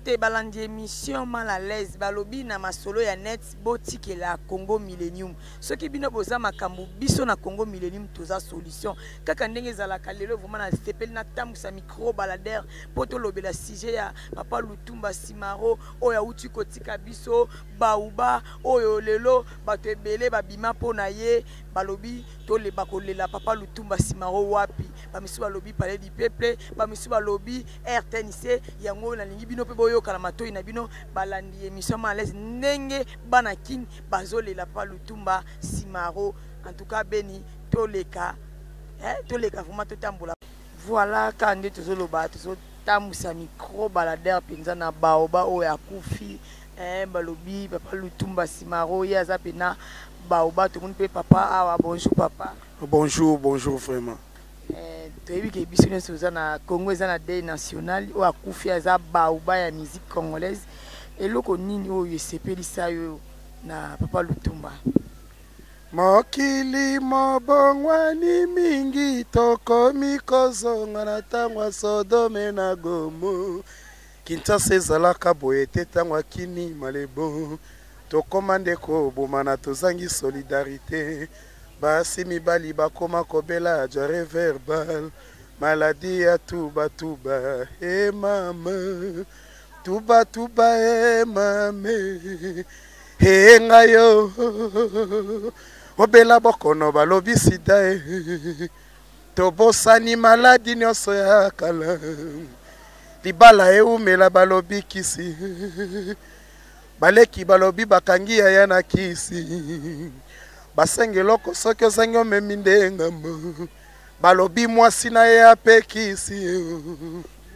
Mbote balandi emission mal à l'aise, balobi na masolo ya net botikela Congo Millennium. Soki bino boza makambo, biso na Congo Millennium toza solution. Kaka ndenge ezalaka lelo, vraiment na sepeli na tambusa micro baladeur po tolobela sujet ya papa Lutumba Simaro oyo awuti kotika biso Baoba, oyo lelo bato ebele babima po na ye, balobi toleba kolela papa Lutumba Simaro wapi? Ba misusu balobi palais du peuple, ba misusu balobi RTNC. Yango oyo nalingi bino pe boyoka na matoyi na bino balandi emission mal à l'aise ndenge bana Kin bazolela papa Lutumba Simaro. En tout cas Beni toleka, eh, toleka vraiment totambola. Voilà kaka nde tozoloba, tozotambusa micro baladeur penza na baoba oyo akufi, eh, balobi papa Lutumba Simaro ye aza pena baoba. Tomoni pe papa awa. Bonjour papa. Bonjour, bonjour vraiment. Eh, toyebi ke biso nyonso toza na Congo, eza na deuil national. Oyo akufi aza baoba ya musique congolaise. Eloko nini oyo esepelisa yo na papa Lutumba? Mokili mobongwani mingi, tokomi kozonga na ntango ya Sodome na Gomo. Kinshasa ezalaka boye te ntango ya Kini Malebo. Tokoma nde kobomana, tozangi solidarite. Basi mibali bakoma kobela diarrhee verbale, maladie ya tuba tuba, e mama tuba tuba, e mame e ngai yo obela bokono balobi sida e tobosani maladi nyonso ya kala, libala eumela balobi kisi, baleki balobi bakangi yaya na kisi, basengi eloko soki ozangi omemi nde ngambo, balobi mwasi na ye apekisi.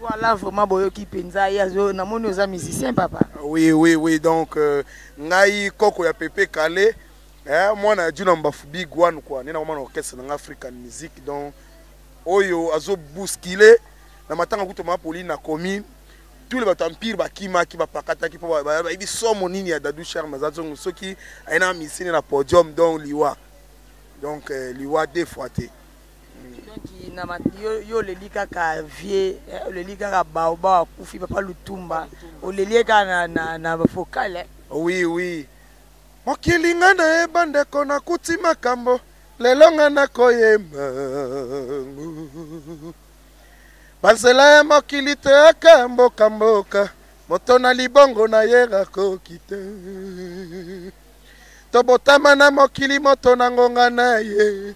Voilà, vraiment boyoki penza ye azo, namoni oza musicien papa. Oui, oui, oui, donc ngai koko ya Pepe Kale, eh, mwana ya Juna Mbafu Big One quoi, nena mwana orchestre na African Music, donc oyo azo bousculer na matanga kutu ma Pauline na commune, tous les bato empire bakimaki bapakataki po bayebi somo nini ya Dadou Charme aza zongo soki aye na misine na podium, donc liwa, donc liwa deux fois te. Donc na ma, yo, yo oleli kaka vieux, eh, oleli kaka baoba akufi papa Lutumba, oleli ye kaka na vocal, eh. Oui, oui. Mokili nga nayeba ndeko nakuti makambo lelo nga nakoyemba. Banzela ya mokili toyaka mboka mboka, moto na libongo na ye akoki te. Tobotama na mokili moto na ngonga na ye,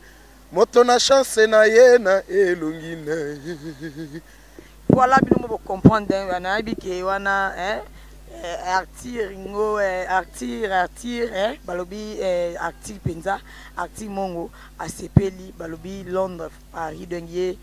moto na chance na ye na elongi na ye. Voilà, bino mo bo comprendre, hein, nayebi ke wana, hein, eh, Arthur ngo, eh, Arthur, Arthur, eh, balobi, eh, Arthur penza, Arthur Mongo asepeli, balobi Londres, Paris, donc ye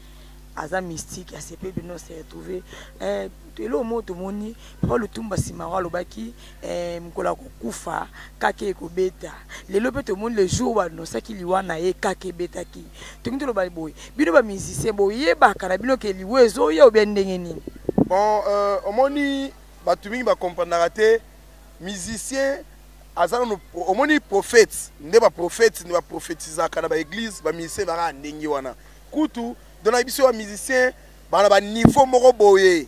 aza mystique, asepeli bino se retrouver. Eh, eloko moko tomoni papa Lutumba Simaro alobaki, eh, mokolo ya kokufa kaka ekobeta. Lelo pe tomoni le jour banosaki liwa na ye kaka ebetaki. Tolingi toloba boye, bino ba musicien boyebaka na bino ke liwa ezoya ou bien ndenge nini? Bon, omoni bato mingi ba comprendaka te musicien aza nanu, omoni prophète nde ba prophète nde ba prophétisaka na ba église, ba musicien baka ndenge wana kutu. Donc na biso ba musicien bana ba niveau moko boye,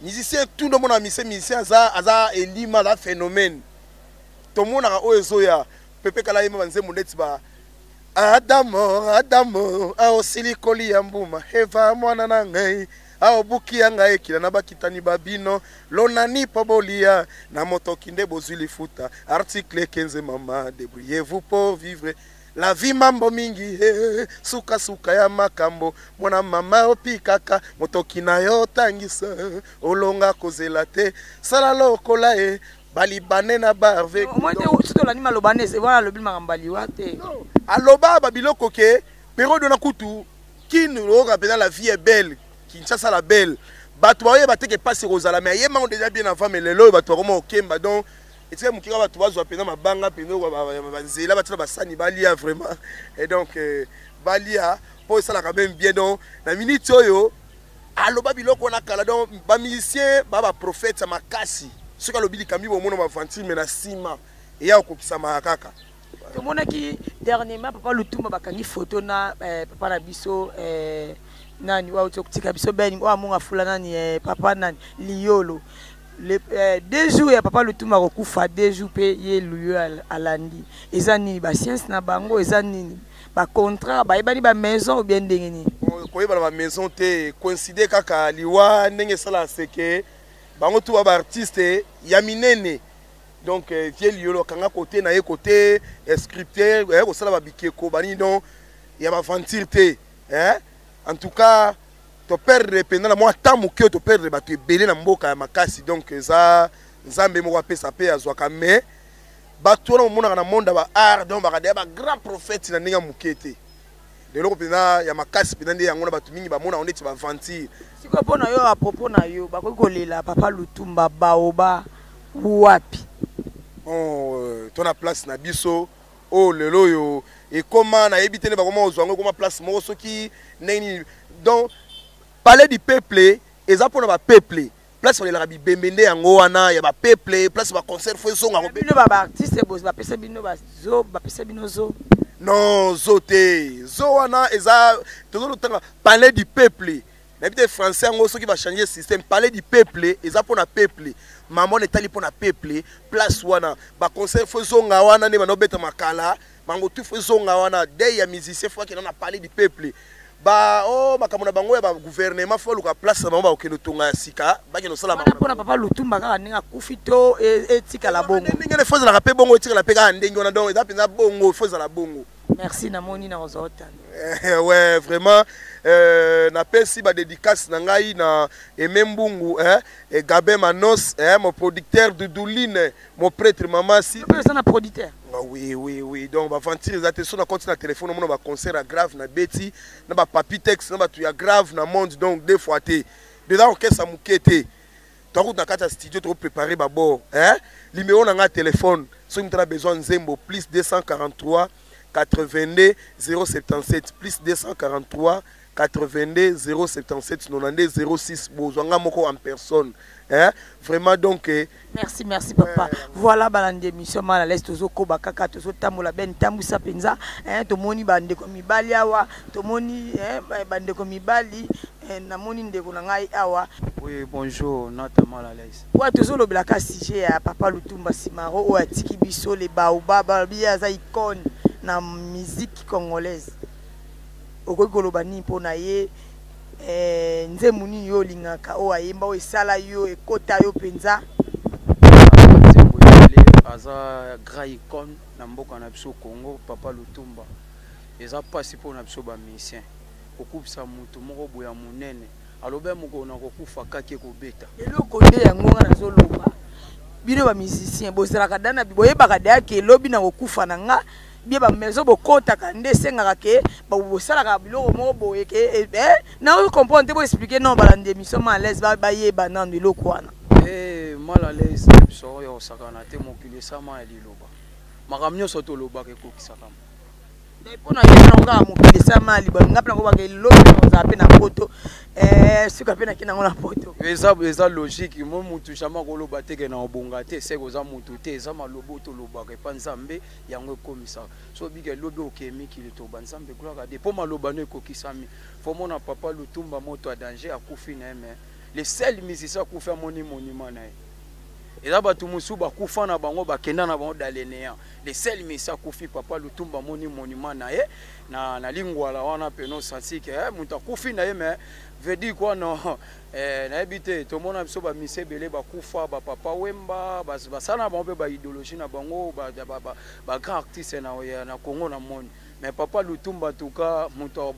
musicien tout ndo mona musicien, musicien aza, aza elima, aza phénomène. Tomonaka oyo ezoya Pepe Kala yemba banzembo ndeti ba Adamo, Adamo, aosili kolia mbuma, Eva mwana na ngai, aobuki ya ngai ekila na bakitani ba bino, lonani po bolia, na motoki nde bozwi lifuta. Article 15, mama, débrouillez-vous pour vivre la vie mambo mingi, eh, suka suka ya makambo, mwana mama opikaka, motoki na yo otangisa, olonga kozela te, sala lokola ye, balibane na barve. Moi te, soki olandi maloba nde, wana alobi makambo ya liwa te. Non, aloba ba biloko ke periode wana kutu Kin oyoka mpenza la vie est belle, Kinshasa la belle, bato baoyeba te ke pasi ekozala, mais ayebango déjà bien avant, mais lelo oyo bato bakoma kokemba, donc etika moke kaka bato bazwa mpenza mabanga mpenza banzela batina basani balia vraiment, et donc balia mpo esalaka même bien. Donc na minute oyo aloba biloko wana kala, donc ba musicien ba ba prophète ya makasi, soki alobi likambi bomona ba aventure, mais na nsima eya kokokisamaka kaka. Tomonaki dernièrement papa Lutumba bakangi photo na papa na biso, nani oyo auti kotika biso Ben, oyo amonga fula nani, papa nani Liyolo. 2 jours ya papa Lutumba kokufa, 2 jours mpe ye Luyo alandi. Eza nini? Bascience na bango eza nini? Bacontrat bayebani, bamaison ou bien ndenge nini? Koyebana bamaison te, coïncide kaka liwa ndenge esala seke bango tu ba baartiste ya minene. Donc vieux Liolo akanga kote na ye, kote scripteur kosala babikeko banini, donc ya baventure te, eh? En tout cas, toperdre mpenza na mwa temps moke oyo, toperdre bato ebele na mboka ya makasi. Donc eza Nzambe moko apesa mpe azwaka, mais bato wana omonaka na monde ya baart, donc bakadaya bagrand prophète na ndenge ya moke te. Leloko mpenza ya makasi mpenza nde yango na bato mingi bamonaka neti baventure. Sikoyo, mpo na yo, à propos na yo, bakoki kolela papa Lutumba baoba wapi? Bon, to na place na biso oyo lelo oyo ekoma, nayebi te nde bakoma kozwa yango, ekoma place moko soki ndenge nini. Donc Palais du Peuple eza mpona bapeuple, place balelaka bibembe nde yango wana ya bapeuple, place baconcert fo ezonga. Bino baartiste bapesa bino bazo, bapesa bino zo? Non, zo te. Zo wana eza, tozolotanga Palais du Peuple, nayebi te français yango soki bachange système. Palais du Peuple eza mpona peuple, mama wana etali mpona peuple. Place wana baconcert fo ezonga wana nde banda obeta makala bango tu, fo ezonga wana. Deuil ya musicien fo akenda na Palais du Peuple. Ba o makambo na bango ya bagouvernement, fo baluka place na bango, bakokende otonga ya sika, bakende kosala. Mpona papa Lutumba kaka ndenge akufi to etikala bongo? Ndenge wana fo ezalaka mpe bongo, etikala mpe kaka ndenge wana. Donc eza mpenza bongo, fo ezala bongo. Merci, namoni na kozwa otanda. Ouais, vraiment, napesi badédicace na ngai na Aimé Mbungu, eh, et Gabin Manos, eh, mon producteur Doudouline, mon prêtre Mamasi. Mpe oza na producteur? Ah, oui, donc baventure eza te. So na koti na telefone, omona baconcert ya grave na beti na bapapi tex na bato ya grave na monde. Donc deux fois te, déjà orchestre moke te, tokuta na kati ya studio, tokoprépare babord, eh? Numéro na ngai ya telefone, soki moto na besoin nzembo, plus 243 82 077, plus 243 82 077 92 06. Bozwa nga moko en personne, hein? Vraiment, donc Merci, merci papa. Voilà, balandi émission Mal à l'aise, tozokoba kaka, tozotambola ben tambusa mpenza, hein. Tomoni bandeko mibali awa, tomoni, hein, bandeko mibali, namoni ndeko na ngai awa. Oui, bonjour, Nata Mal à l'aise. Oyo tozolobelaka sujet ya papa Lutumba Simaro oyo atiki biso, le baobab. Balobi ye aza icône na musique congolaise. Okoki koloba nini mpona ye? Nzembo nini yo olingaka oyo ayemba, oyo esala yo, ekota yo mpenza? Nzembo ebele. Aza grand icône na mboka na biso Congo, papa Lutumba. Eza mpasi mpona biso bamusicien kokubisa motu moko boye ya monene. Alobi mokolo na kokufa kaki ekobeta. Eloko nde yango nga nazoloba, bino bamusicien bozalaka dana, boyebaka deya ke elobi na kokufa na nga bie bamaison bokotaka nde esengaka ke bosalaka biloko moko boye ke na comprendre te. Boexplike non, balandi émission Mal à l'aise bayeba nano eloko wana. Mal à l'aise na biso oyo osakana te, mokili esama ya liloba, makambo nyonso tolobaka ekokisaka. Mpo na yo nango kaka mokili esama ya liloba, nga mpe nakobaka elobi na kozala mpe na poto, suka mpe nake nango na poto. Eza logique. Mo mutu jamais akoloba te ke na obonga te, seke oza mutu te. Eza maloba oyo tolobaka epa Nzambe, yango ekomisaka. So obika elobi okee mikili, toba Nzambe gloire ade mpo maloba no ekokisami. Fo mona papa Lutumba, moto ya danger, akufi na ye, mais le seul musicien akufi amoni monument na ye. Eza bato mosusu bakufa na bango, bakenda na bango dans le néant. Le seul musicien akufi, papa Lutumba, amoni monument na ye na Lingwala wana peno osanti ke moto akufi na ye. Mais veut dire quoi? Non, nayebi te. Tomona biso bamise ebele bakufa, bapapa Wemba basala na bango mpe baidéologie na bango, bagrand artiste na Congo na moni. Mais papa Lutumba, en tout cas, moto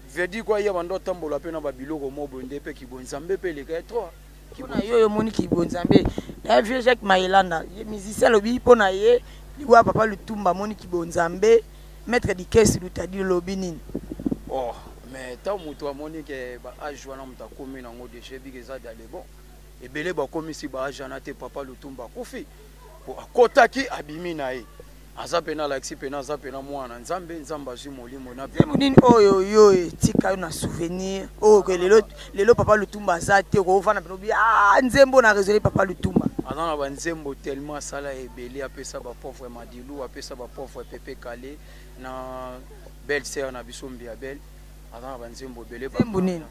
veut dire quoi, ye bando atambola mpe na babiloko mo boye nde mpe kibo Nzambe mpe eleka ye trop. Mpona yo, omoni bonzambe na vieux Jacques Maelanda, ye musicien, alobi mpo na ye liwa papa Lutumba amoni kibonzambe. Maître Dikesi Lutadi, olobi nini? Oh, mais ntango moto amoni ke baage wana moto akomi nango déjà, ebiki eza dale. Bon, ebele bakomisi baage wana te. Papa Lutumba akufi po akotaki, abimi na ye, aza pena alakisi pena, aza pena mwana Nzambe. Nzambe azwi molimo na Nzembo nini oyo yo etika yo na souvenir, oyo ke lelo lelo papa Lutumba aza te, okovanda pena obi ah, nzembo na raisonne papa Lutumba? Aza na banzembo tellement asala ebele. Apesa bapauvre Madilu, apesa bapauvre Pepe Kale na belle sœur na biso Mbiabel. Aza na banzembo ebele. Nzembo nini?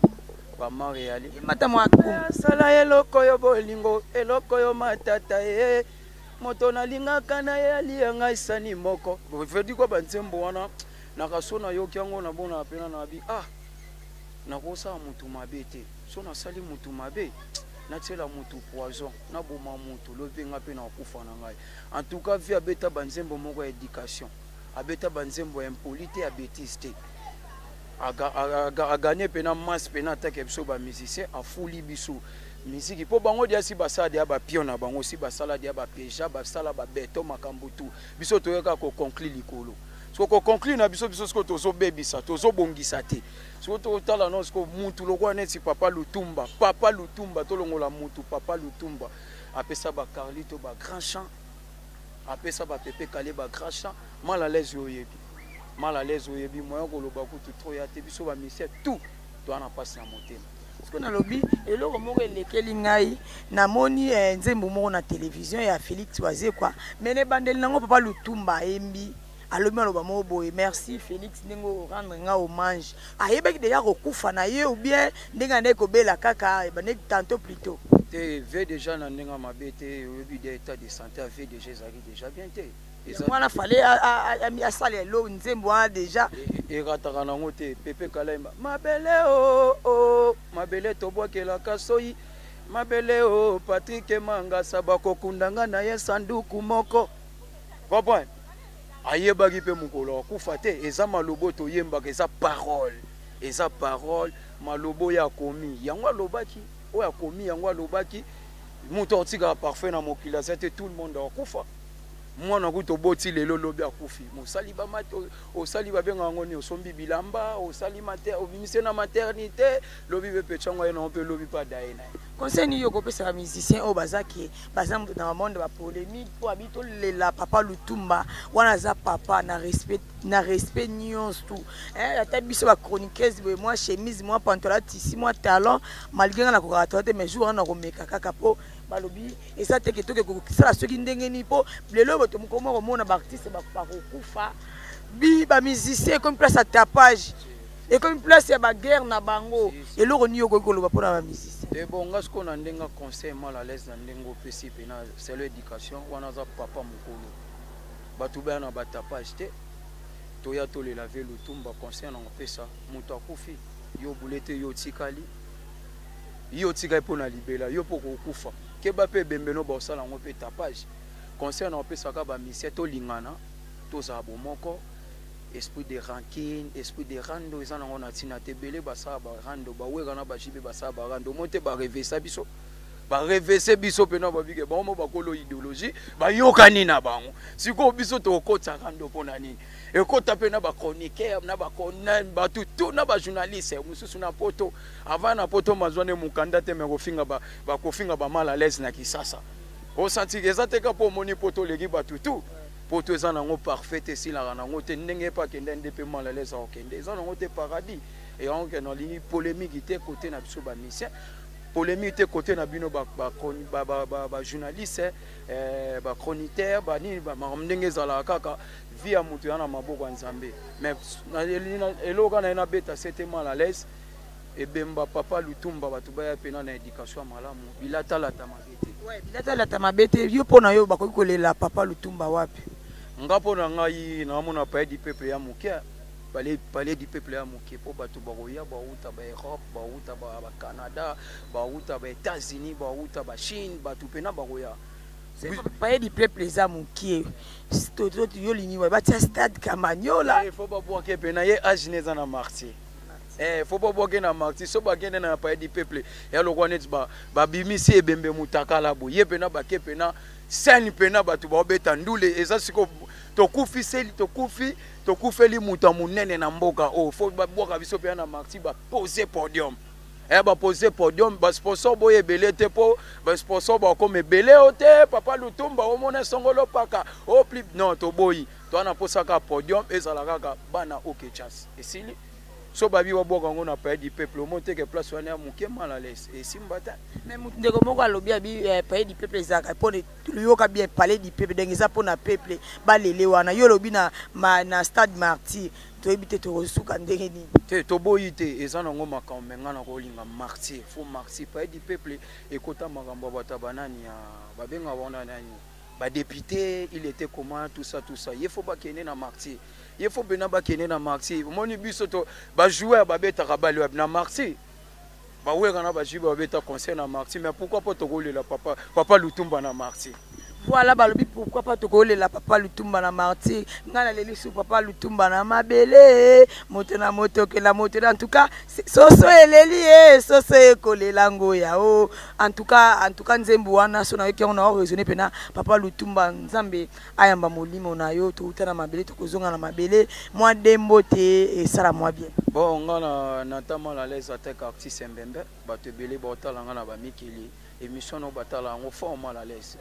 Pamar eyali. Mata mwa asala eloko yo bolingo, eloko yo matata ye. Moto nalingaka na ye alia ngai sani moko. Veut quoi banzembo wana nakaso nayoki yango nabona pena na bi ah nakosala motu mabe te. So nasali motu mabe natiela motu poison, naboma motu lobi nga mpe nakokufa na ngai. En tout cas vie abeta banzembo moko ya éducation, abeta banzembo ya impoli te, ya bêtise te. Aganye mpena masse mpena atake biso bamusicien, afuli biso misiki mpo bango dia si basala dia bapion na bango, si basala dia bapeja, basala babeto makambo tu. Biso toyaka koconclure likolo, siko koconclure na biso, biso siko tozobebisa, tozobongisa te. Siko totala no siko mutu lokola neti Papa Lutumba, Papa Lutumba, tolongola mutu Papa Lutumba apesa bacarlito ba grand champ, apesa bapepe kale ba grand champ. Mal à l'aise oyo oyebi, mal à l'aise oyebi moyen koloba kutu trop ya te. Biso bamisien tout toza na mpasi na motema. Parce que nalobi eloko moko elekeli ngai, namoni nzembo moko na télévision ya Félix Wazekwa, mais na ebandeli nango Papa Lutumba ayembi, alobi maloba moko boye: "Merci Félix ndenge orendre nga hommage." Ayebaki déjà kokufa na ye ou bien ndenge andaki kobela kaka ebandeki tantôt plutôt? Te, ve déjà na ndenge ya mabe te. Oyebi de état de santé ave déjà ezalaki déjà bien te. Wana fale asala elo nzembo wana déjà. Erataka nango te. Pepe Kalaimba mabele o o mabele tobwakelaka soi mabele o Patrik Mangasa bakokunda nga na ye sanduku moko, comprendre. Ayebaki mpe mokolo akufa te. Eza maloba oyo toyembaka, eza parole, eza parole, maloba oyo akomi yango alobaki, oyo akomi yango alobaki. Moto akotikaka parfait na mokili aza te, tout le monde akufa. Mwana kutu oboti lelo, lobi akufi. Mosali osali, babengaka yango nini, osombi bilamba, osali mater, obimisi na maternité, lobi mpe petyango aye nango mpe lobi mpe adaye na ye. Conseil nini yo okopesa bamusicien oyo baza ke baza na bamonde bapolémique, mpo abi tolela Papa Lutumba wana aza papa na respect, na respect nyonso tu, ata biso bachroniqueuse boye, mwa chemise, mwa pantalon tisi, mwa talon, malgré nga nakokaka toa te, mais jour wana nakomeka kaka, mpo balobi eza te ke toke kosala soki ndenge nini, mpo lelo bato mokoma komona baartiste bakokufa, bi bamusicien ekomi place ya tapage, ekomi place ya baguerre na bango. Eloko nini okoki koloba mpona bamusicien? Te, bon, nga sikoyo na ndenge conseil mal à l'aise na ndenge opesi mpena selo éducation wana, aza papa mokolo, bato baya na batapage te. Toya tolela ve Lutumba. Conseil na kopesa, moto akufi, yo bule te, yo otikali, yo otikali mpo na libela, yo mpo kokufa, keba mpe ebembe no baosala yango mpe tapage. Conseil na kopesaka bamusicien, tolingana, tozala bomoko. Esprit de rancune, esprit de rando eza nango na ntina te. Ebele basala barando, bawera na bajibe basala barando, omoi te barevesa biso, barevese biso mpena babike bango mo bakolo idéologie bayokani na bango. Sikoyo biso tokokotisa rando mpo na nini? Ekota mpe na bachroniqueur na bato tu na bajournaliste mosusu na poto. Avant na poto mazwa nde mokanda te, me kofinga, bakofinga bamal à l'aise na Kisasa. Osantiki eza te ka mpo omoni poto oleki bato tu. Poto eza nango parfait te, esilaka nango te. Ndenge mpe akende nde mpe mal à l'aise akokende, eza nango te paradis. Eyango ke nalingi polémique te kote na biso bamusicien, polémique te kote na bino bajournaliste, bachroniqueur, banini, makambo ndenge ezalaka kaka. Vie ya moto ya na maboko ya Nzambe, mais eloko kaka na ye nabeta se te mal à l'aise ebemba Papa Lutumba, bato baya mpena na éducation ya malamu, bilatalata mabe te. Bilatalata mabe te. Yo, mpo na yo, bakoki kolela Papa Lutumba wapi? Nga, mpo na ngai, naomona Palais du Peuple ya moke, Palais du Peuple ya moke, mpo bato bakoya, bauta baEurope, bauta baCanada, bauta baÉtats-Unis, bauta baChine, bato mpena bakoya. Palais du Peuple eza mokie. Yo lingi wapi? Batia stade Kamanyola? Faut babwake mpena ye age ne eza na Martyr, faut babwake na Martyr. So bakende na Palais du Peuple ya lokwa neti babimisi ebembe mutakala boye, ye mpena bake mpena scène mpena bato baobeta ndule. Eza sikoyo tokufiseli, tokufi, tokufeli moto ya monene na mboka oyo. Faut babwaka biso mpena na Martyr, bapose podium, bapose podium. Basponsor boyo ebele te, mpo basponsor bakoma ebele o te. Papa Lutumba omona songolo paka o pli non, toboyi. Towana mposaka podium ezala kaka bana OK Chance esili. So babi babwaka yango na Palais du Peuple, omo teke place wana ya moke, mal à l'aise esimba te. Mais ndeko moko alobi abi Palais du Peuple ezalaka mpona yoka bien, Palais du Peuple ndenge eza mpona peuple balele wana. Yo olobi na stade Martyr. Toyebi te tokosuka ndenge nini. Te, toboyi te, eza nango makambo, me ngai nakolinga martyr, fo martyr palais du peuple ekota makambo ya bato ya banani ya babengaka bango na nani, badepute, il était comment, tout ça, tout ça. Ye fo bakende na martyr, ye fo mpena bakende na martyr. Omoni biso to bajoueur babetaka bale wapi? Na martyr. Bawera na bajubi babeta concert na martyr, mais pourquoi po tokolela papa, papa Lutumba na martyr? Voilà, balobi pourquoi pas tokolela papa Lutumba na martyr. Ngai naleli su papa Lutumba na mabele, moto na moto okela moto. En tout cas soso eleli ye, soso ekolela ngoya o. En tout cas nzembo wana so nayoki yango, na raisonner mpena papa Lutumba. Nzambe ayamba molimo na yo. Touta na mabele, tokozonga na mabele. Mwa dembo te esala mwa bien. Bon, nga na nata mal à l'aise ateka artiste mbembe. Bato ebele baotala nga na bamikili, émission no batala yango fort mal à l'aise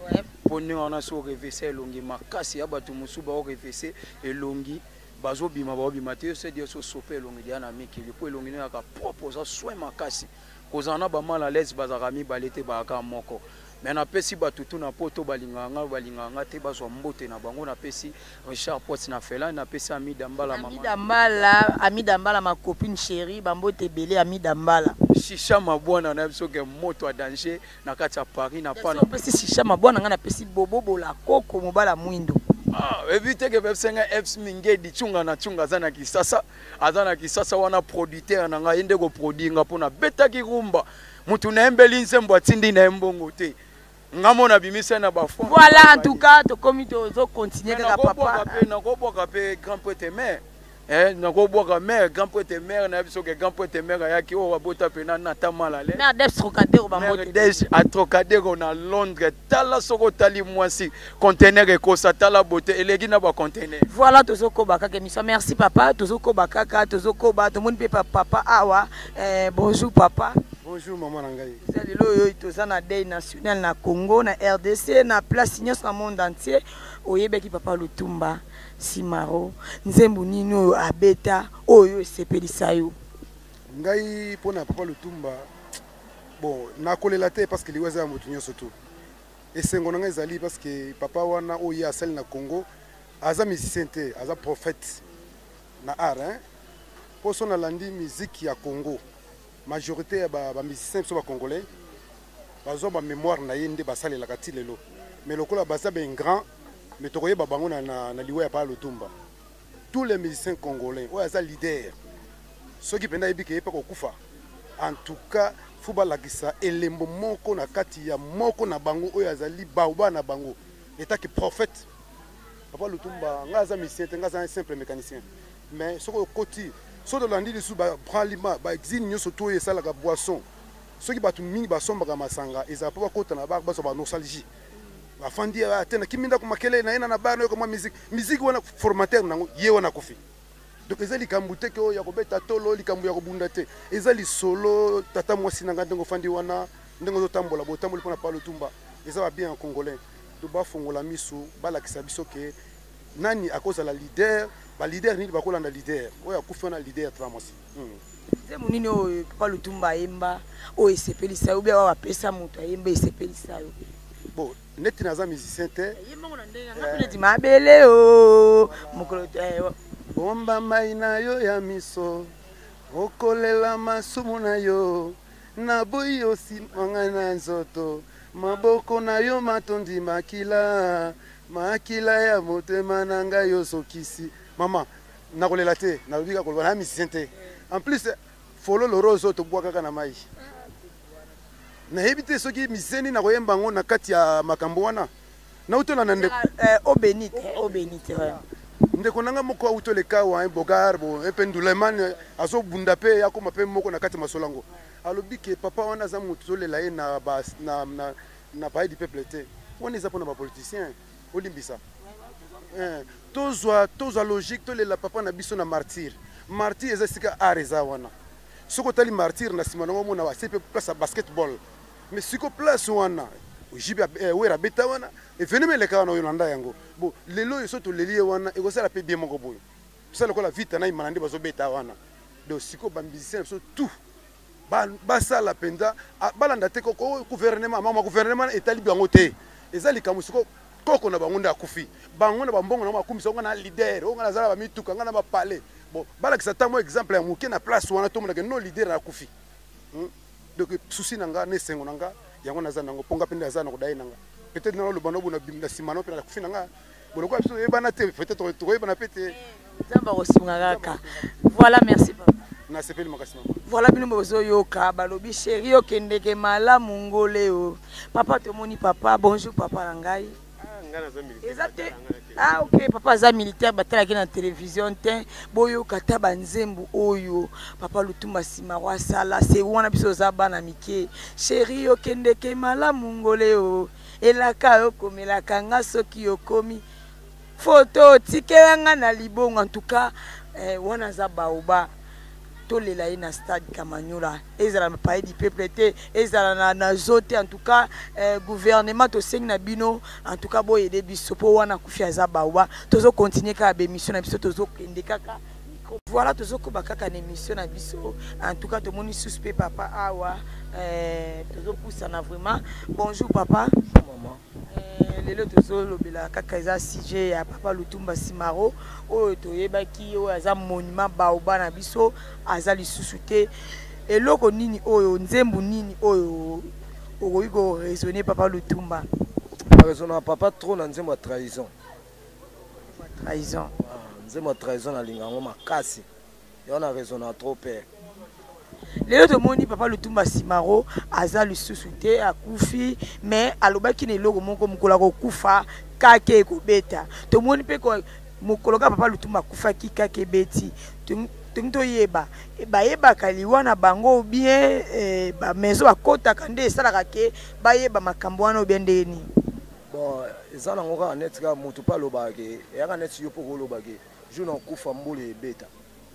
mpo ndenge wana so orevese elongi makasi ya bato mosusu, baorevese elongi, bazobima, baobima te. Yo se dio so sope elongi deya na mikili mpo elongi no yaka propre, oza soin makasi. Kozala na bamal à l'aise bazalaka mibale te, bazalaka moko. Mais napesi bato tu na poto balingaka nga, balingaka nga te, bazwa mbote na bango. Napesi Richard Pot na Felan, napesi Amida Mbala. Amida Mbala, Amida Mbala, ma copine chérie, bambote ebele, Amida Mbala. Shisha Mabwana na biso ke moto ya danger na kati ya Paris na pana. Opesi Shisha Mabwana, ngai napesi Bobo Bola Koko, mobala mwindo. Ah, ebi teke bebisenga Fs Mingedi Tshunga na Tshunga, aza na Kisasa, aza na Kisasa wana, producteur na ngai, ye nde koproduire nga mpo nabetaki rumba. Motu nayembeli nzembo atindi na ye mbongo te, nga mo nabimisa na bafond. Voilà, en tout cas tokomi, tozocontinue kaka papa. Mpe nakobwaka mpe grand prêtre mare, eh, nakobwaka mare, grand prêtre mare na biso ke grand prêtre mare ayaki oyo abota mpena nata malale. Mare Debs Trocadero, bambote. Des a Trocadero na Londres. Tala, soki otali mwasi conteneur ekosa, tala bote eleki na baconteneur. Voilà, tozokoba kaka émission. Merci papa, tozokoba kaka, tozokoba. Tomoni mpe papa awa. Eh, bonjour papa. Bonjour mama na ngai. Eza lelo oyo toza na deuil national na Congo, na RDC, na place nyonso na monde entier. Oyebaki papa Lutumba Simaro? Nzembo nini oyo abeta oyo esepelisa yo? Ngai mpona papa Lutumba, bon, nakolela te parce que liwa eza ya moto nyonso tu. Esengo na ngai ezali parce que papa wana oyo ye asali na Congo, aza musicien te, aza prophète na art, hein? Mpo so nalandi musique ya Congo, majorité ya bamusicien biso bacongolais bazwa bamémoire na ye nde basalelaka ti lelo. Mais lokola baza baingrand, mais tokoyeba bango na liwa ya papa Lutumba. Tous les musiciens congolais oyo aza leader, soki mpenza ayebi ke ye mpe kokufa, en tout cas fo balakisa elembo moko na kati ya moko na bango oyo azali baoba na bango etaki prophète papa Lutumba. Ngai aza musicien te, ngai aza un simple mécanicien, mais soki okoti, soki tolandi lisusu babralima, baexine nyonso to oyo esalaka boisson, soki bato mingi basombaka masanga, ezala mpo bakota na bar, bazwa banostalgie, bafandi te nakimi ndako, makelele na ye na bar, nayoka mwa musique. Musique wana, formateur nango ye wana akufi. Donc eza likambo te ke oyo ya kobeta tolo, likambo ya kobunda te, eza lisolo. Tata mwasi na ngai, ndenge ofandi wana, ndenge ozotambola, botamboli mpona pa Lutumba, eza babien ya congolais. To bafongola misu, balakisa biso ke nani akozala leader, baleader nini bakolanda leader oyo akufi wana, leader tata mwasi. Nzembo nini oyo papa Lutumba ayemba oyo esepelisa yo, bia oyo apesa moto ayemba esepelisa yo? Bon, neti naza musicien te. Yembango na ndenge nga mpe neti mabele o mokolo te. Bomba mai na yo ya miso, okolela masumu na yo. Naboyi osimanga na nzoto, maboko na yo matondi makila, makila ya motema na ngai osokisi. Mama, nakolela te, nalobi kaka koloba na musicien te. En plus fololo rose oyo tobwa kaka na mai, nayebi te soki musicien nini nakoyemba yango na kati ya makambo wana. Nautolanda ndeko Eau bénite, eau bénite, ouais. Ndeko na nga moko auti oleka awa, un bogar bo mpe Nduleman, azobunda mpe akóma mpe moko na kati ya masolo yango. Alobi ke papa wana aza motu tozolela ye na palais du peuple te. Wana eza mpona bapoliticien. Olimbisa. Eh, tozwa logique, tolela papa na biso na martyr. Martyr eza esika art eza wana. Soki otali martyr na nsima nango, omona basi mpe place ya basketball. Mais siko place wana JB Wera abeta wana, evenema eleka wana oyo nanda yango. Bo lelo oyo so toleli ye wana, ekosala mpe bien moko boye, tosala lokola Vita na Imana nde bazobeta wana. Donc sikoyo bamusicien na biso tout basala mpenza, balanda te koko gouvernement, mama gouvernement etali bango te. Eza likambo sikoyo koko na bango nde akufi, bango na bambongo na bango bakumisa ngo na leader oyo, nga nazala bamituka, nga na bapale. Bon, balakisa ata mwa exemple ya moke na place wana, tomonaka no leader akufi. Donc souci na nga na esengo na nga yango naza nango, mpo nga mpe nde aza na kodaye na nga. Peut-être naloba no na nsima no mpe nakufi na nga boloko biso toyebana te, peut-être tokoyebana mpe te. Nzambe akosunga kaka. Voilà, merci papa. Nasepeli makasi mama. Voilà, bino bozoyoka balobi chéri okendeke malamu ngole o papa. Tomoni papa. Bonjour papa na ngai. Eza te. Ah ok, papa aza militaire, batalaki na télévision te. Boyoka ata banzembo oyo papa Lutumba Simaro asala se wana biso oza bana mike. Chéri okendeke malamu ngole o, elaka okomelaka nga soki okomi, foto otikela nga na libongo. En tout cas eh, wana aza baoba. Tolela ye na stade Kamanyola, ezala na Palais du Peuple te, ezala na zo te. En tout cas eh, gouvernement, tosengi na bino, en tout cas boyede biso mpo wana akufi aza baoba. Tozocontinue kaka bémission na biso, tozokende kaka. Voilà, tozokoba kaka na émission na biso. En tout cas tomoni susu mpe papa awa eh, tozopusana vraiment. Bonjour papa. Maman. Lelo tozolobela kaka eza sujet ya papa Lutumba Simaro oyo toyebaki, oyo aza monument baoba na biso, aza lisusu te. Eloko nini oyo, nzembo nini oyo okoki koraisonne papa Lutumba? Raisonnaka papa trop na nzembo ya Trahison. Trahison. Nzembo ya Trahison nalinga yango makasi, yango na raisonnaka trop père. Lelo tomoni papa Lutumba Simaro aza lisusu te, akufi, mais alobaki na eloko moko: mokolo akokufa kake ekobeta. Tomoni mpe mokolo kaka papa Lutumba akufaki, kake ebeti. Tongi toyeba, bayebaka liwa na bango bien eh, bamaison bakɔtaka nde esalaka ke bayeba makambo wana obien ndenge nini? Bon, eza nango kaka neti kaka moto mpe alobaka ke eyaka neti yo mpo koloba ke jour na okufa mbula ebeta,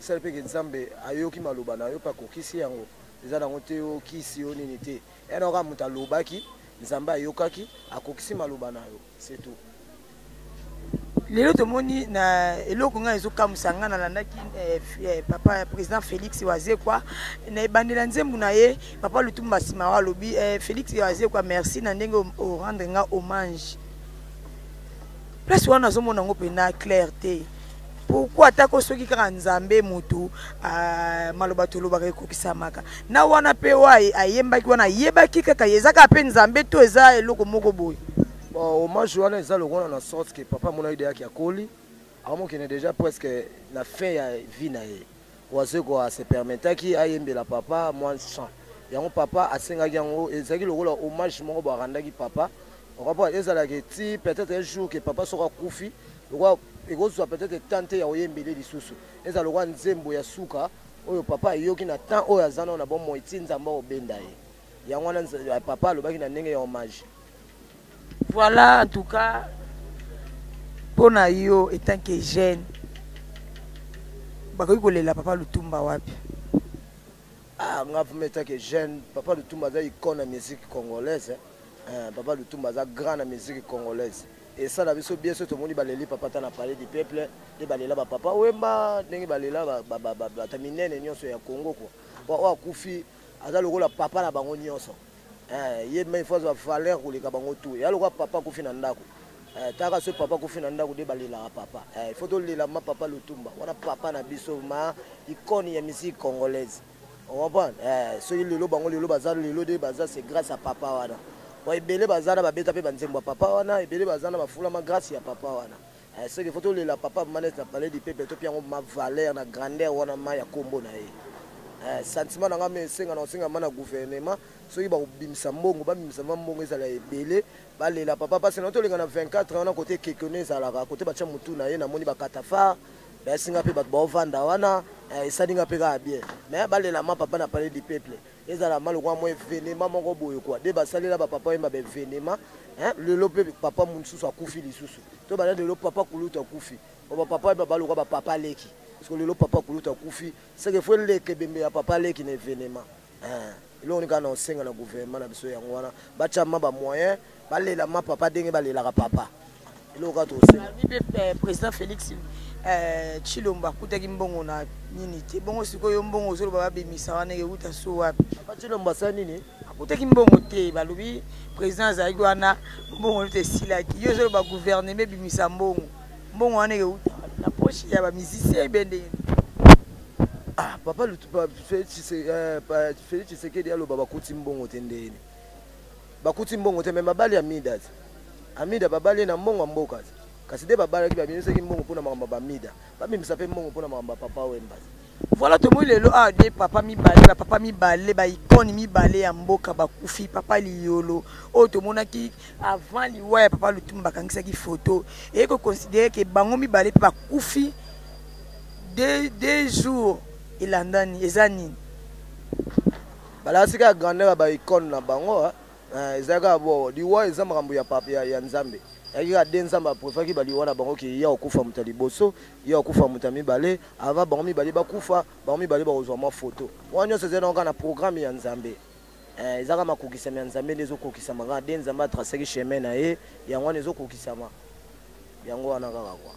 esali mpe ke Nzambe ayoki maloba na yo mpe akokisi yango. Eza nango te okisi yo nini te, eya nango kaka moto alobaki, Nzambe ayokaki, akokisi maloba na yo, c'est tout. Lelo tomoni na eloko ngai ezokamwisa ngai, nalandaki eh, papa président Félix Wazekwa na ebandela nzembo na ye papa Lutumba Simaro alobi eh, Félix Wazekwa, merci na ndenge orendre nga hommage. Place wana nazomona yango mpena clair te. Pourquoi? Atako soki kaka Nzambe motu uh, maloba tolobaka ekokisamaka na wana mpe oyo ayembaki wana ayebaki kaka eza kaka mpe Nzambe to eza eloko moko boye? Bon, hommage wana eza lokola na sorte ke papa amonaki deyaki akoli, akomokende déjà presque na fin ya vie na ye. Wazeko ase permettaki ayembela papa mwa chant yango, papa asengaki yango. Ezalaki lokola hommage moko bo arandaki papa. Okomprendre, ezalaki ti peut-être un jour ke papa soko akufi, lokola ekozwa peut-être temps te ya koyembele lisusu, ezala lokola nzembo ya suka oyo papa ayoki na temps oyo aza nao na bomoi ti Nzambe akobenda ye. Yango wana papa alobaki na ndenge ya hommage. Voilà, en tout cas mpo na yo etant que jeune, bakoki kolela papa Lutumba wapi? Ah, nga vraiment etant que jeune, papa Lutumba aza icône na musique congolaise, hein. Papa Lutumba aza grand na musique congolaise. Esala biso bien so tomoni baleli papa ta na Palais du Peuple, nde balela bapapa Wemba, ndenge balela bato minene nyonso ya Congo kua. Po oyo akufi aza lokola papa na bango nyonso. Ye mais il faut azwa valeur koleka bango tout. Ya lokola papa akufi na ndako, taka soki papa akufi na ndako nde balelaka papa. Il faut tolela ma papa Lutumba wana, papa na biso, ma icône ya musique congolaise, ocomprendre? Soki lelo bango lelo baza, lelo nde baza, c'est grâce à papa wana. Bon, ebele baza na babeta mpe banzembo ya papa wana, ebele baza na bafulama grâce ya papa wana. Ce qu'il faut, tolela papa manete na Palais du Peuple, topia yango ma valeur na grandeur wana ma ya kombo na ye. Sentiment na nga me esenga na kosenga ma na gouvernement, soki bakobimisa mbongo, babimisa ma mbongo ezala ebele, balela papa mpasi na tolenga na 24 wana kote kekone ezalaka kote batya motu na ye. Namoni bakatafare bayasinga mpe bato baovanda wana, esalinga mpe kaka bien, mais balela ma papa na Palais du Peuple, ezala ma lokola mwa événement moko boye kua nde basalela bapapa oyemba baévénement. Lelo mpe papa mosusu akufi lisusu, to bana lelo papa kulutu akufi, bapapa oyemba balokwa bapapa leki, parce que lelo papa kulutu akufi, seke fo eleka ebembe ya papa leki na événement. Eloko nini kaka na osenga na gouvernement na biso, yango wana batya ma bamoyen, balela ma papa ndenge balelaka papa. Eloko kaka tosenga. Mpe président Félix Tshilombo akutaki mbongo na nini te. Bongo sikoyo mbongo ozoloba babimisa wana euta so wapi? Papa Tshilombo asali nini? Akutaki mbongo te. Balobi président azalaki wana, mbongo neti esilaki. Yo ozoloba gouvernement ebimisa mbongo, mbongo wana euta na poche ya bamusicien ebe ndenge? Ah papa Felix Tshisekedi aloba bakuti mbongo te ndeni. Bakuti mbongo te mais babali Amida te. Amida babali ye na mbongo ya mboka te. Kasi nde babalaki babimisaki mbongo mpona makambo ya bamida. Babimisa mpe mbongo mpona makambo ya papa Wemba te. Voilà tomoni lelo awa de papa mibale ba papa mibale ba icone mibale ya mboka bakufi papa liyolo oyo tomonaki avant liwa ya papa lutumba bakangisaki photo eye ko considere ke bango mibale mpe bakufi deux jours elandani eza nini balakisi kaka grandeur ya ba icone na bango eh, ezali kaka bo liwa eza makambo ya, ya, ya nzambe yaki kaka de nzambe aprefaki baliwa na bango ke ye akokufa moto ya liboso ye akokufa moto ya mibale avant bango mibale bakufa bango mibale bakozwa mwa foto wana nyonso ezali nango kaka na programme ya nzambe eh, eza kaka makokisama ya nzambe nde ezokokisama kaka de nzambe atrasaki chemin na ye yango wana ezokokisama yango wana kaka kwa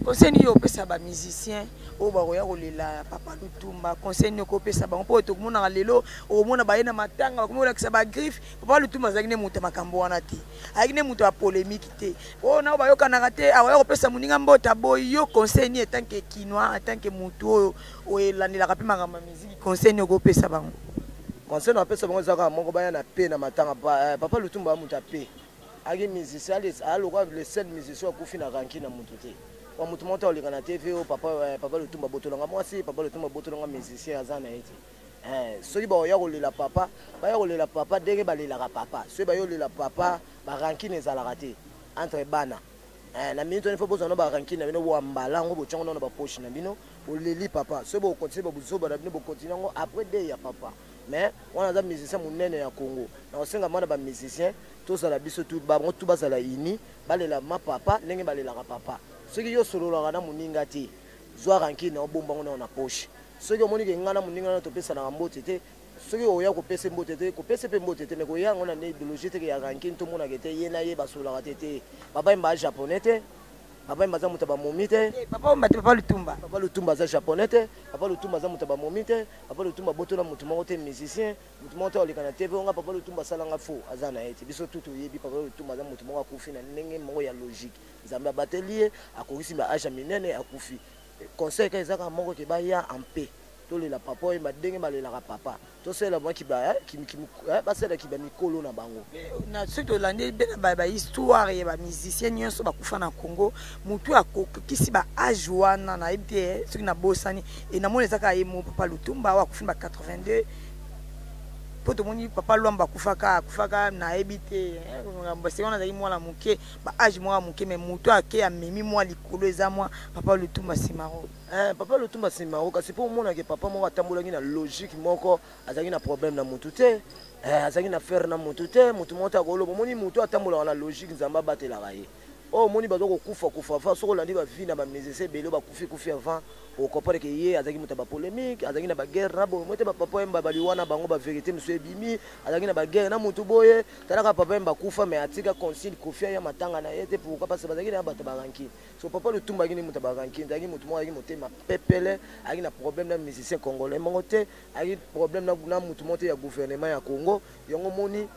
Conseil nini opesa ba musiciens oyo bakoya kolela papa Lutumba? Conseil nini okopesa bango mpo tokomonaka lelo okomona baye na matanga bakomi kolakisa ba griffe. Papa Lutumba azalaki nde moto ya makambo wana te, azalaki nde moto ya polemique te. Oyo nao bayokanaka te, akoya kopesa moninga mbote aboyi yo. Conseil nini en tant que kinois, en tant que moto oyo oyelandelaka mpe makambo ya miziki, conseil nini okopesa bango? Conseil napesa bango eza kaka moko, baya na pe na matanga. Papa Lutumba moto ya pe Aki musicien aza lokola le seul musicien akufi na rancune na mutu te. Wa mutu moko te oleka na TV oyo papa eh, papa Lutumba botolanga mwasi, papa Lutumba botolanga musicien aza na ye te. Eh, soki bakoya kolela papa, baya kolela papa ndenge balelaka papa. Soki bayo lela papa, ba rancune ezalaka te entre bana. Eh, na minute wana faut bozwa na ba rancune na bino bo mbala yango botyango na ba poche na bino, boleli papa. Soki bo continuer ba buzoba na bino bo continuer yango après deuil ya papa. Mais wana aza musicien munene ya Congo. Na kosenga mwana ba musicien tozala biso tout bango tout bazala uni balela ma papa ndenge balelaka papa. Soki yo osololaka na moninga te zwa rancune na obomba yango nao na poche. Soki omoni ke ngai na moninga na topesanaka mbote te soki oya kopesa mbote te kopesa mpe mbote te mais koya yango na idéologie te ke ya rancune tomonaka te ye na ye basololaka te te. Papa Wemba aza japonais te. Papa Wemba aza moto ya bamomi te. Papa Wemba te, Papa Lutumba. Papa Lutumba aza japonais te. Papa Lutumba aza moto ya bamomi te. Papa Lutumba abotola moto moko te musicien. Moto moko te aleka na TV nga Papa Lutumba asala nga faux aza na ye te. Biso tout toyebi Papa Lutumba aza moto moko akufi na ndenge moko ya logique. Nzambe abateli ye, akokisi ba age ya minene akufi. Conseil kaka eza kaka moko ke baya en paix. Tolela papa Wemba ndenge balelaka papa. Tosalela mwa kiba basalela kiba mikolo na bango. Na soki tolandi mpe na ba histoire ya ba musiciens nyonso bakufa na Congo, motu akokisi ba age wana nayebi te soki nabosani e namoni eza kaka ye mo papa Lutumba oyo akufi ba 82 mpo tomoni papa Luamba akufaka akufaka nayebi te seke wana azalaki mwana moke ba age moko ya moke mais motu ake amemi mwa likolo eza mwa papa Lutumba Simaro. Eh, papa Lutumba Simaro kasi mpo omona ke papa moko atambolaki na logique moko azalaki na problème na mutu te eh, azalaki na affaire na mutu te mutu moko te akoloba omoni mutu atambolaka na logique Nzambe abatelaka ye oyo omoni baza kokufa kufa avant soki olandi ba vie na ba musicien ebele bakufi kufi avant okomprendre ke ye azalaki moto ya ba polémique azalaki na ba guerre na boye mote ba papa Wemba baliwa na bango ba vérité mosusu ebimi azalaki na ba guerre na mutu boye talaka papa Wemba akufa mais atika consigne Koffi aya matanga na ye te pourquoi parce que bazalaki na bato ba rancune so papa Lutumba azalaki nde moto ya ba rancune azalaki moto moko azalaki motema pepele azalaki na problème na musicien congolais moko te azalaki problème na motu moko te ya gouvernement ya Congo yango omoni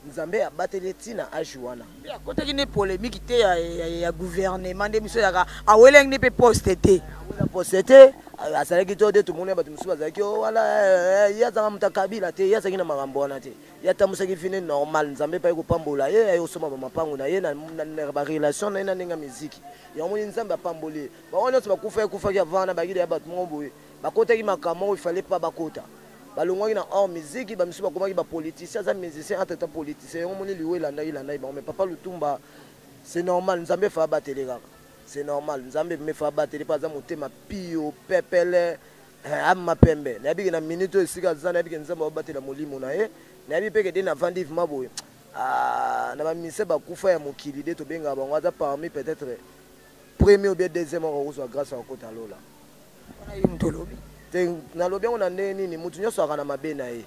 Nzambe abateli ye ti na age wana. Mpe akotaki nde polemique te ya, ya, ya gouvernement nde biso yaka awelaki nde mpe poste te. Awela poste te azalaki to de tomoni bato mosusu bazalaki oh, wana eh, eh, ye azalaka moto ya Kabila te ye azalaki na makambo wana te ye atambusaki vie ne normal Nzambe mpe aye kopambola ye aye kosomba bamapango na ye na, na, na barelation na ye na ndenge ya miziki yango moni Nzambe apamboli ye bango nyonso bakufa ekufaki avant wana bayaki deya bato moko boye bakotaki makambo moko ifale pa bakota Balongwaki na hors musique, ba misusu bakomaki ba politiciens, aza musicien entre temps politicien, yango omoni liwa elandaki landaki bango, mais papa Lutumba c'est normal, Nzambe faut abatele kaka, c'est normal, Nzambe me faut abatele po aza motema pio, pepele, eh, ama pembe, nayebi ke na minute oyo esika aza, nayebi ke Nzambe abatela molimo na ye, nayebi pe ke de navandi vraiment boye, ah, na ba musiciens bakufa ya mokili de tobengaka bango, aza parmi peut-être premier ou bien deuxième oyo akozwa grâce ya kokota lola. Wana yo moto olobi. Te nalobi yango na ndenge nini mutu nyonso azalaka na mabe na ye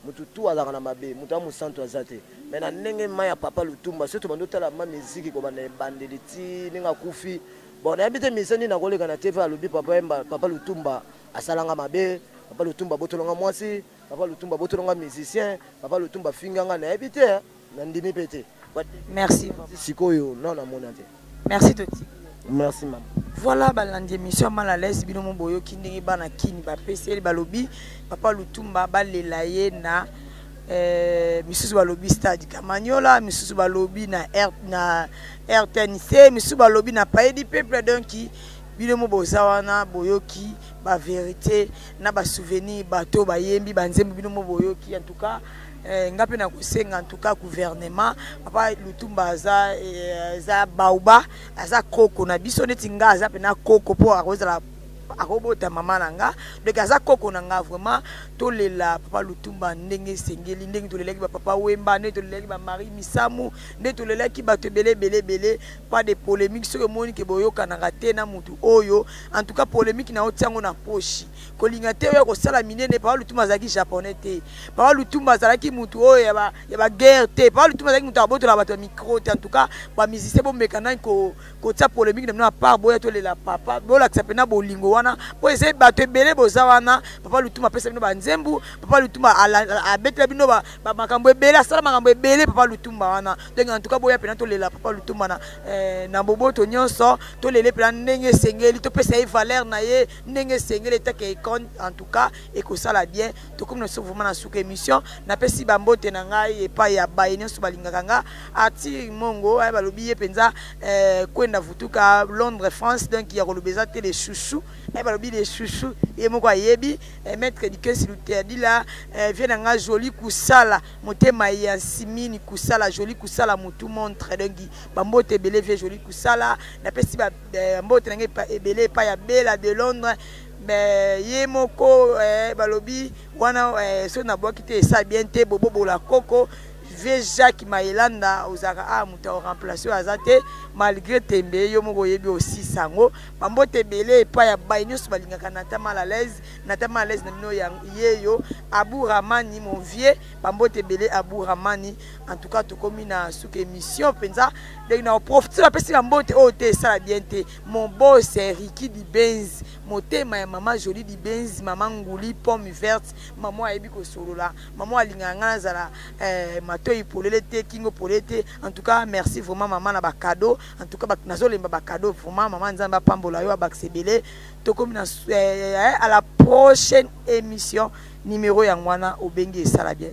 mutu tout azalaka na mabe mutu ya mosantu aza te mais na ndenge ma ya papa Lutumba soki tobandi otala ma miziki kobanda ebandeli ti ndenge akufi bon nayebi te musicien nini akoleka na TV alobi papa Wemba papa Lutumba asalanga mabe papa Lutumba abotolanga mwasi papa Lutumba abotolanga musicien papa Lutumba afinganga nayebi te nandimi mpe te Merci. Sikoyo non namona te. Merci Toti. Merci maman. Voilà balandi émission mal à l'aise bino mo boyoki ndenge bana kini bapeseli balobi papa Lutumba balela ye na eh, misusu balobi stade Kamanyola, misusu balobi na, R, na RTNC, misusu balobi na Palais du Peuple. Donc bino mo boza wana boyoki ba vérité na ba souvenir bato bayembi banzembo bino mo boyoki. En tout cas eh, nga mpe nakosenga en tout cas gouvernement, papa Lutumba aza, eh, aza baoba, aza koko na biso neti nga aza mpena koko mpo akozala akobota mama na nga, donc aza koko na nga. Vraiment tolela papa Lutumba ndenge esengeli, ndenge tolelaki bapapa Wemba, ndenge tolelaki bamarie Misamu, ndenge tolelaki bato ebele ebele ebele. Pas de polémique. Soki omoni ke boyokanaka te na mutu oyo, en tout cas polémique na otiango na poshi, kolinga te oyo kosala minene. Papa Lutumba azalaki japonais te, papa Lutumba azalaki mutu oyo ya baguerre te, papa Lutumba azalaki mutu abotola bato ya micro te. En tout cas bamusicien, bomeka nani kotia polémique na bino à part, boya tolela papa, bolakisa mpena bolingo wana mpo eza bato ebele boza wana. Papa Lutumba apesa bino banzembu, papa Lutumba abetela bino makambo ebele, asala makambo ebele papa Lutumba wana. Donc en tout cas boya mpena tolela papa Lutumba na boboto nyonso, tolele mpena ndenge esengeli, topesa ye valeur na ye ndenge esengeli etake icône. En tout cas ekosala bien. Tokomi na biso vraiment na suka émission. Napesi bambote na ngai epai ya baye nyonso balingaka nga. Artir Mongo balobi ye mpenza kwenda vutuka Londres, France, donc ya koloba eza te, les chouchou, balobi les chouchou, ye moko ayebi. Maître Dikesi Luterdila, vie na nga Joli Kusala, motema ya Simini Kusala, Joli Kusala motu montre, donc bambote ebele vie Joli Kusala. Napesi bambote na ngai ebele epai ya Bela de Londres, mais ye moko balobi wana soki nabwaki te esa bien te. Bobobola koko vie Jacques Mayelanda, ozalaka a moto akoremplace oyo aza te malgré tembe, yo moko oyebi osisa yango. Bambote ebele epai ya baye nyonso balingaka Nata mal à l'aise, Nata mal à l'aise na bino yeyo. Abu Ramani mon vieux, bambote ebele Abu Ramani. En tout cas tokomi na suka émission mpenza, ndenge na oprofite bapesi bambote oyo te esala bien te. Mon boss Riki Dibenz, motema ya mama Jolie Dibenz, mama Nguli pomme verte, mama ayebi kosolola, mama alingaka ngai nazala matoi polele te, kingo polele te. En tout cas merci vraiment mama na bacadeau. En tout cas nazolemba bacadeau vraiment mama, Nzambe apambola yo, abakisa ebele. Tokomi na à la prochaine émission, numéro yango wana obengi esala bien.